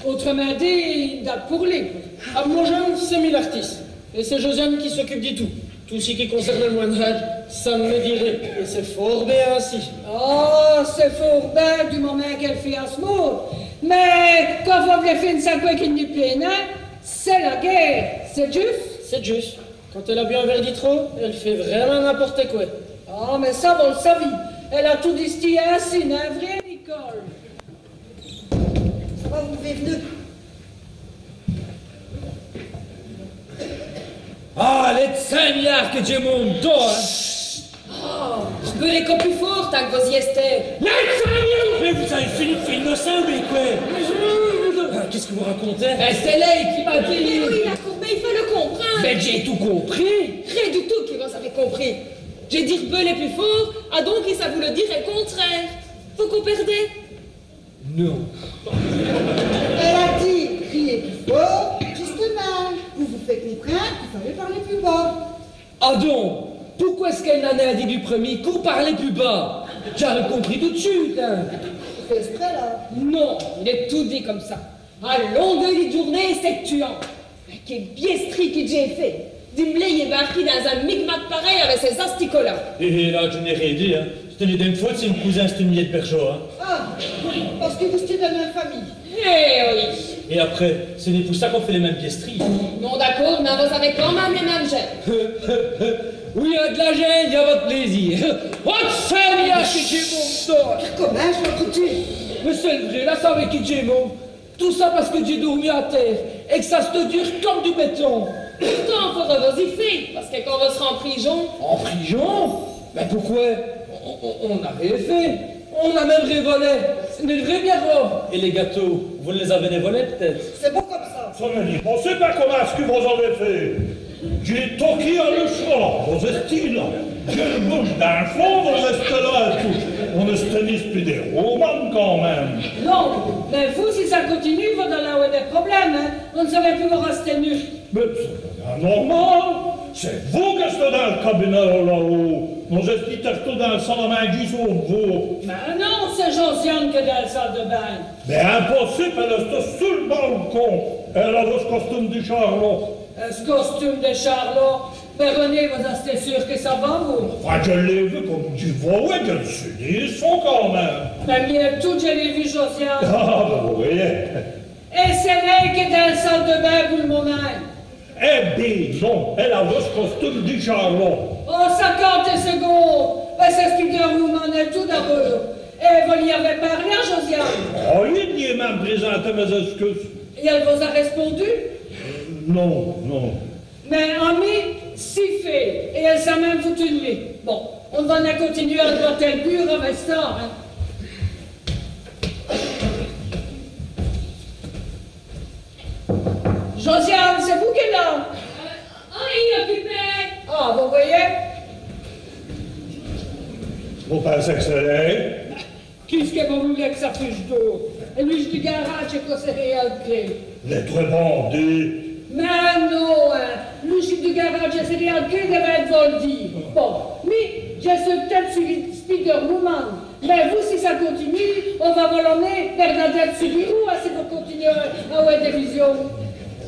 Ôtrèmint dit, i n'a pus l' djôme. À m' djôme, c'èst mi l'artisse. Èt c'èst Josiane qui s'ocupe di tout. Tout ç' qui concèrne èl mwin.nadje, ça m' dit rén. Èt c'èst fôrt bén insi. Oh, c'èst fôrt bén du momint qu'èle fét à s' monde. Mins quand vos v'lèz fé ène saqwè qui n' lî plét nin, c'èst la guêre, c'èst djusse ? C'èst djusse. Quand èle a bén èvêrdî trop, èle fét vrémint n'importe qwè. Ah, mins ça, vos l' savîz, èle a toudi stî insi, nin vré, Nicole ? Ça va, vous pouvez venir. Ah, lès cénhèrs qui dj'é mon dos, hin. Oh, bèlez co pus fôrt, avou vos-îstotes. Lès cénhèrs ! Mins vos-avez fini d' fé l' locin, ou bén qwè ? Ah, qu'èst-ce qui vos racontez ? Bén, c'èst lèye qui m'a dit. Mins oyi, il a compris, i faut l' comprinde. Bén, dj'é tout compris. Rén du tout qui vos-avez compris. Dj'é dit bèlez pus fôrt, adon ça vout dîre l' contrére. Vos comprindez ? Non. Èle a dit, criyez pus fôrt, justumint, pou vos fé comprinde qu'i faleut pârler pus bas. Adon, pouqwè èst-ce qu'èle n'a nin dit du prumî qu'on pârleut pus bas ? Dj'âreu compris tout d' chûte, hin. C'èst èsprès, la. Non, il èst toudi come ça. À longueûr di djoûrnéye, c'èst tuwant. Quéle bièstrîye qui dj'é fét, di m' lèyî èbarquî dins in micmac parèy avou cès-asticots-là. Hé, hé, la, dji n'é rén dit, hin. C'èst nin d' m' faute si m' cousine c'è-st-one miète bèrjot, hin. Ah, pace qui vos-astèz dèl min.me famile. Eh oyi. Èt après, ci n'èst nin pou ça qu'on fét lès min.mes bièstrîyes. Non, d'acôrd, mins vos-avez quand min.me lès min.mes jins. Oyi, avou d' la jin.ne, i gn-a pont d' plêzîr. Oh, Sègneur, qui dj'é mon dos. Comint, dji vos l' di ? Mins c'èst l' vré, la, savez qui dj'é mon. Tout ça pace qui dj'é dôrmi à têre, èt qu' ça a stî dûr come du bèton. Pourtant, faureut vos-î fé, pace qui quand vos sèrez an prîjon... An prîjon ? Mins pouqwè ? On, on, on n'a rén fét. On n'a min.me rén volè. C'èst nin vré, Pierrot ? Èt lès gâteaux, vos n' lès-avez nin volès, putète ? C'èst bon come ça. Ça n' dit nén, vos savez pus comint èst-ce qui vos-avez fét. Dj'é toquî à l'uchèr, vos-astîz la. Dj'é bouchî dins l' fond, vos-astèz la èt tout. On n' èsteut nin Spider-Woman quand min.me. Non, mins vous, si ça continûwe, vos-alez awè dès problèmes, hin. On n' sâreut pus vos rèstî nûr. Mins c'èst nin normal. C'èst vous qu'astèz dins l' cabinèt la-haut. Nos-astîs tèrtous dins l' sale à mindjî sous vos. Mins non, c'èst Josiane qu'èst dins l' sale di bin. Mins impossibe, èle èst sul balcon. Èle aveut s' costume di Charlot. Ès' costume di Charlot ? Mins René, vos-astèz sûr qui ça va, vous ? Enfin, dji l'é vu come dji vos wè, dji l' su dîre, quand min.me. Mins mi ètout, dji l'é vu, Josiane. Ah, bén, vos vèyez. Èt c'èst lèye qu'èst dins l' sale di bin pou l' momint ? Eh bén, non, èle aveut s' costume di Charlot. Oh, ça, quate sègondes. Mins c'èst Spider-Woman ètout, d'abôrd. Èt vos lî avez pârlé, Josiane ? Oh oyi, dji lî é min.me présinté mès-èscuses. Èt èle vos-a rèspondu ? Non, non. Mins à mi, ci fét, èt èle s'a min.me foutu d' mi. Bon, on n' va nin continuwer à dwèter l' bûre avou ça, hin. Josiane, c'èst vous qu'èst la ? Euh, oyi, ocupé. Ah, vos vèyez ? Vos pinsez qui c'èst lèye ? Qu'èst-ce qui vos v'lez qui ça fuche d'ôte ? Èt l'uch du garadje, èst-ce qui c'èst rén èl clé ? Lès trwès bandits. Mins non, hin. L'uch du garadje, c'èst rén èl clé, dji vin d' vos l' dîre. Bon, mi, dji seû putète su Spider-Woman. Mins vous, si ça continûwe, on va vos lomer Bernadette Soubirous, si vos continuez à awè dès visions.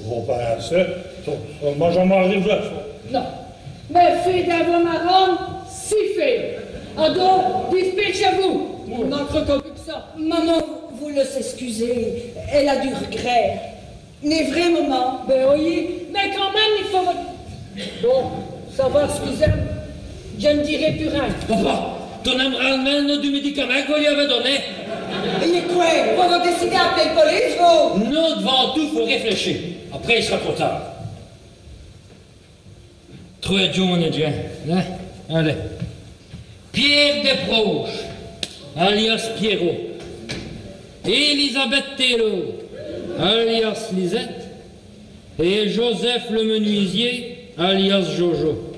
Vos pinsez, ça, ça n' va jamês ariver, ça. Non. Mins fé dins vos marones, ci fét. Adon, dispétchèz-vous. I n' manquerot pus qu' ça. Maman, vos lès-èscusez, èle a du r'grèt. Nin vré, maman ? Bén oyi, mins quand min.me, i fåt... Bon, ça va, èscusez-m', dji n' dîré pus rén. Papa, donèz-m' râdemint l' no du mèdicamint qu' vos lî avez doné. Èt qwè, vos vos décidez à ap'ler l' police, vous ? Non, d'vant tout, faut réfléchi. Après, i s'ra trop târd. Trwès djoûrnées, hin ? Alez. Pierre Desproges, alias Pierrot, Élisabeth Taylor, alias Lisette, èt Joseph le menuisier, alias Jojo.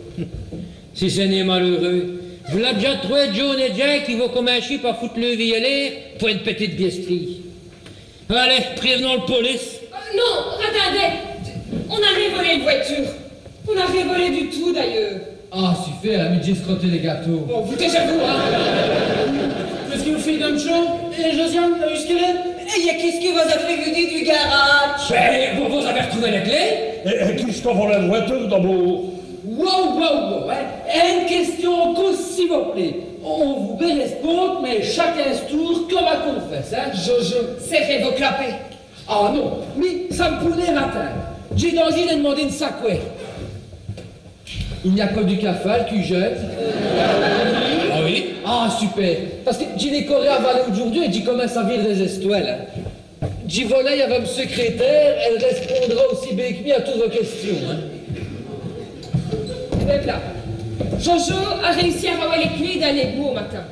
Si c'èst nén maleûreûs, v'là dèdja trwès djones djins qui vont cominchî pa foute leû vîye à l'aîr po ène pitite bièstrîye. Alez, prévenons l' police. Euh, non, ratindez. On n'a rén volé d' vwèture. On n'a rén volé du tout, d'ayeûrs. Ah, sufêrt, mi dj'é scroté lès gâteûs. Bon, vos tèjez-vous, in. Qu'èst-ce qui vos fèyez dins m' tchambe ? Èt Josiane, èyu ç' qu'èle èst ? Èt qu'èst-ce qui vos-a fét v'nu du garadje ? Bin, vos, vos-avèz r'trouvé lès clés ? Èt, èt qu'èst-ce qui vos-a volé d' vwèture, d'abôrd ? Wow, wow, wow, in. Ène quèstion co, s'i vos plét. On vout bén rèsponde, mins chacun s' toûr, come à confèsse, in. Jojo, sèrez vos clapèts. Ah non, mi, ça n' pout nén ratinde. Dj'é dandjî d' d'mander ène saqwè. I gn-a co du cafè, al cûjète ? Ah oyi ? Ah, sufêrt. Pace qui dji n'é co rén avalé audjoûrdu èt dji comince à vîr dès-èstwèles, in. Dji va aler avou m' sècrétêre, èle rèspondra ossi bén qu' mi à totes vos quèstions, in. Èt bén v'là. Jojo a rèyussi à rawè lès clés dins lès boues au matin.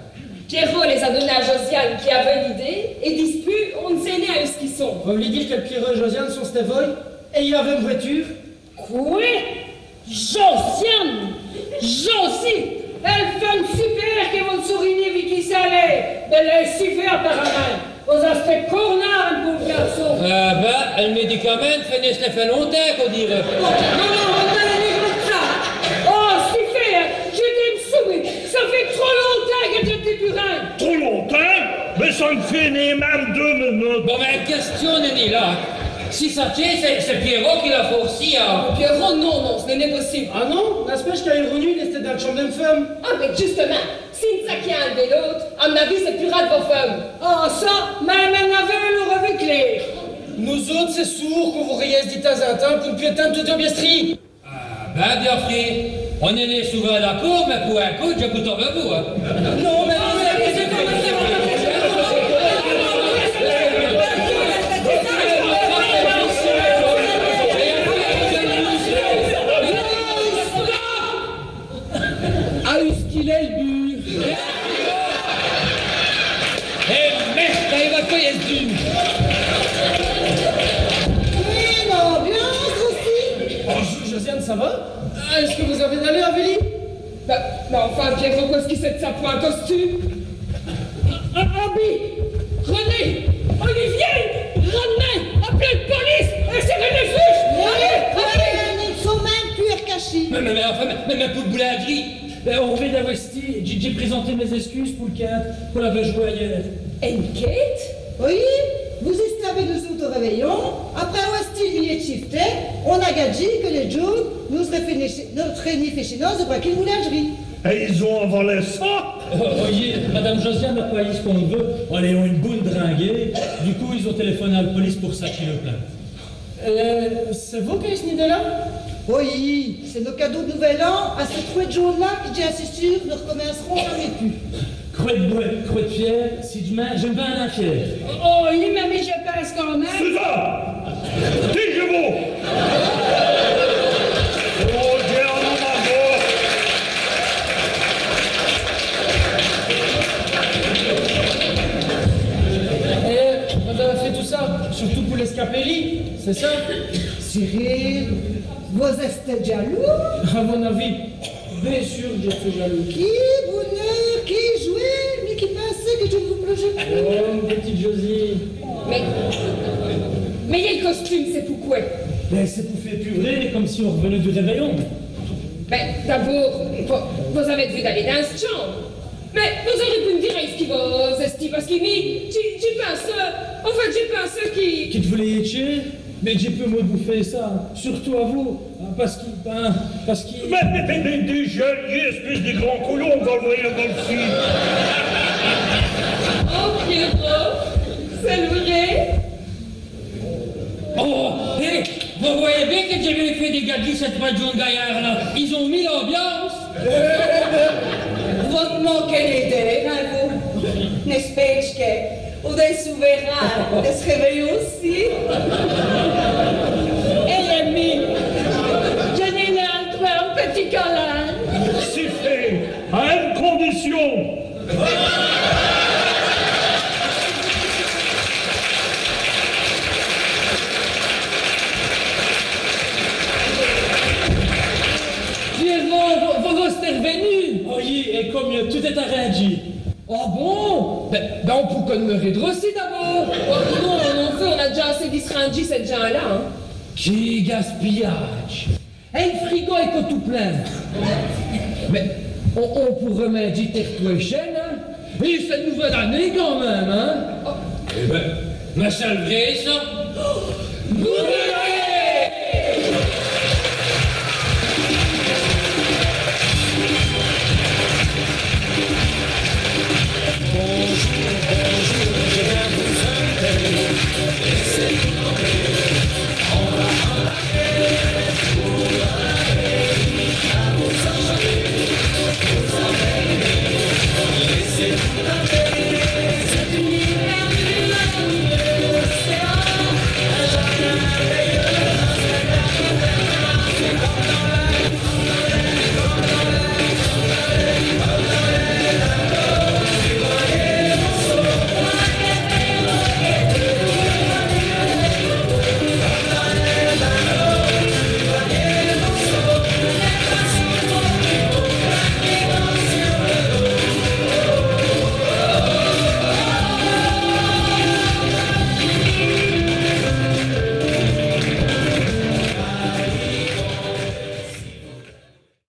Pierrot lès-a doné à Josiane, qui aveut ène idéye, èt dispûs, on n' sét nén ayu ç' qu'i sont. Vos v'lèz dîre qui Pierrot èt Josiane sont-st-èvoyés, èt i aveut ène vwèture ? Qwè ? Josiane ! Josie ! Èl feume supère qui vos n' sôrîz nén vèy qui ça a l'aîr. Bén, èle èst sufêrt, aparamint. Vos-astèz cornârd, in pauvre gârçon. Ah bén, èl médicamint fét nén s' lèfèt longtimps, co dîre. Bon, non, non, on n' va nén r'mète ça. Oh, sufêrt, dji dwè m' soumer. Ça fét trop longtimps qui dj' di pus rén. Trop longtimps ? Mins ça n' fét nén minme deûs munutes. Bon, mins quèstion nén là. Si ça tchét, c'èst, c'èst Pierrot qui l'a fôrcî, in. Pierrot, non, non, ç' n'èst nén possibe. Ah non ? N'èspêche qu'a èronu, il èsteut dins l' tchambe dè m' feume. Ah, mins djustumint, si ène saquî a inl'vé l'ôte, à m'n-avis, c'èst pus rade vo feume. Ah ça, mins, mins, mins, avou l' r'vu clér. Nos-ôtes, c'èst sûr qu'on vos rèyèsse di timps-in timps po n' pus ètinde totes vos bièstrîyes. Ah, bén, bén fét. On-z-èst souvint d'acôrd, mins po in côp, dj'acoute avou vous, in. Non, mins non, mins ayu ç' qu'il èst l' bûre ? Èt mèrde, èle va co yèsse dûre. Quéle ambiance ossi ! Bonjour, Josiane, ça va ? Ah, èst-ce qui vos-avez d'alé, Amélie ? Bah, bah, enfin, Pierrot, qu'èst-ce qui c'èst d' ça po in costume ? Ah, ah, Abby, René, Olivier, ramenez, appelez l' police, èt sèrez lès fûches. Alez, alez. Mins, mins, mins, mins, enfin, mins, mins, mins po l' boulindj'rîye, bén, on r'vint d'awè Dji, dji, dji présinte mès-èscuses po l' quinte qu'on-z-aveut djouwé ayêr. Ène quinte ? Oyi, vos-èstez avou nos-ôtes au rèvèyon, après awè stî l' milié d' chiftet, on-a gadjî qui lès djônes nos-rèyèt, nos-rèyèt fét chènance dè braquer ène boulindj'rîye. Èt il ont avalè ça ? Oyi, Madame Josiane n'a payî ç' qu'on d'veut, on lès-a ène boune dringuêye, du côp, il ont tèlèfoné al police po saquî lès plaintes. Euh, c'èst vous qu'a èyu ç' nidéye-là ? Oyi, c'èst no cadot d' Nouvèl An, à cès trwès djônes-là qui, dj'è su seûr, n' r'cominceront jamés pus. Crwète bwès, crwète fiêr, si dj' minje, dji m' va in infiêr. Oh, oyi, mins mi, dji pinse quand minme. Suzanne ! Taisez-vous ! Oh, Dieu, non, Margot ! Èt, vos-avez fét tout ça, surtout po lès scapèlî, c'èst ça ? Cyril, vos-èstez djaloux ? À m'n-avis, bén seûr, dji seû djaloux. Qué bonheûr, qué jwèye, mi qui pinseûve qui dji n' vos plêjeu pus. Oh, m' pitite Josie. Mins, mins l' costume, c'èst pouqwè ? Bén, c'èst po fé pus vrêy, come si on r'v'neut du rèvèyon. Bén, d'abôrd, vos, vos-avez d'vu d'aler dins s' tchambe. Mins vos-ârîz p'lu m' dîre ayu ç' qui vos-èstîz, pace qui mi, dji, dji pinse, enfin, dji pinse qui... Qui vos v'lèz tchêr ? Mins dji pou mins vos fé ça, surtout à vous, pace qui, bén, pace qui... Mins, mins, mins, mins, dèdja, èspèce di grand colon, vos vèyèz, vos-èstîz... Oh, Pierrot, c'èst l' vrêy ? Oh, hé, vos vèyèz bén qui dj'é bén fét dègadjî cès trwès djônes gayârds-là. Il ont mis l'ambiance. Vos n' manquèz nén d'êr, in, vous. N'èspêche qu'au-d'ssus s' vêrâye, dji s'ré vèyu ossi. Èt mi, dji n'é nén in train d' p'tit câlin. Sufêrt, à ène condition. Attention. Pierrot, vo-, vo-, vos-astèz r'vènu ? Oyi, èt come tout èst arindjî. Ah bon ? Bén, bén, on pout co d'meûrer droci d'abôrd. Oh non, non, on-a dèdja assez disrindjî cès djins-là, hin. Qué gaspiyâdje ! Èt l' frigo èst co tout plin. Mins on, on pout r'mindjî tèrtous èt chènes, hin ? Èt c'èst l' nouvèle anéye quand min.me, hin ? Èt bén, mins c'èst l' vraî, ça.